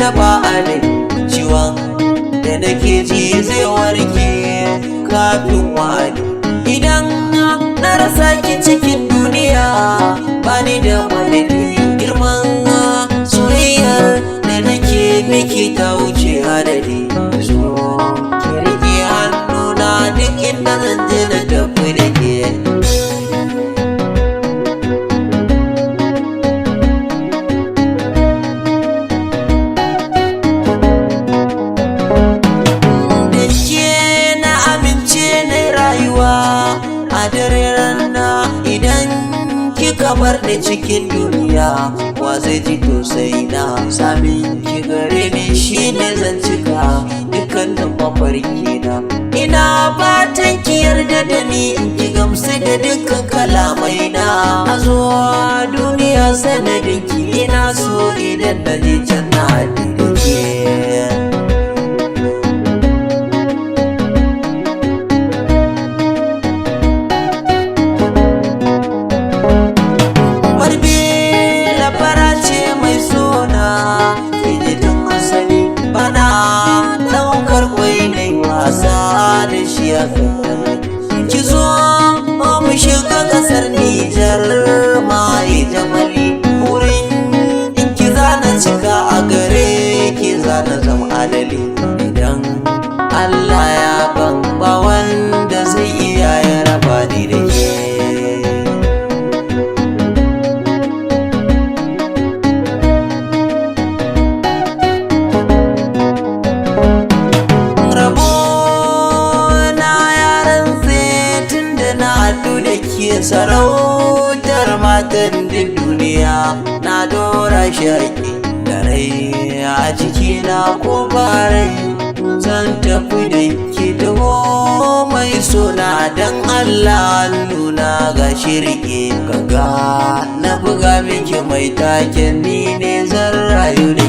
na ba adadi. Ciwon da nake ji zai warke kafin wa'adi. Idan na rasa ki cikin duniya, bani da madadi. Girman soyayyar da nake miki ta wuce adadi. Zo ki rike hannuna, duk inda zan je na tafi da ke. Da ke na amince na rayuwa a dare rana. Idan kika bar ni cikin duniya, wa zai ji tausayi na? Samin ki gare ni shine zan cika dukkanin mafarki na. Ina fatan ki yarda da ni, in ki gamsu da dukkan kalamai na. A zuwa duniya sanadin ki, ina so idan na je can na haɗu da ke. Barbela fara ce mai suna tun asali, bana ɗaukar kwai na wasa da shi a kan. Ki zo mu shiga ƙasar Nijar mai jamali, wurin in ki zana cika a gare ki, zana zama adali. Idan Allah ya ban, ba wanda zai iya ya raba ni da ke. Rabo na yaran tun da na haɗu da ke, sarautar matan duk duniya na dora shaki da rai a cikina ko barai, zan tafi da ke. Taho mai suna, don Allah nuna ga shirke gaga na buga miki mai taken, ni ne zan rayu da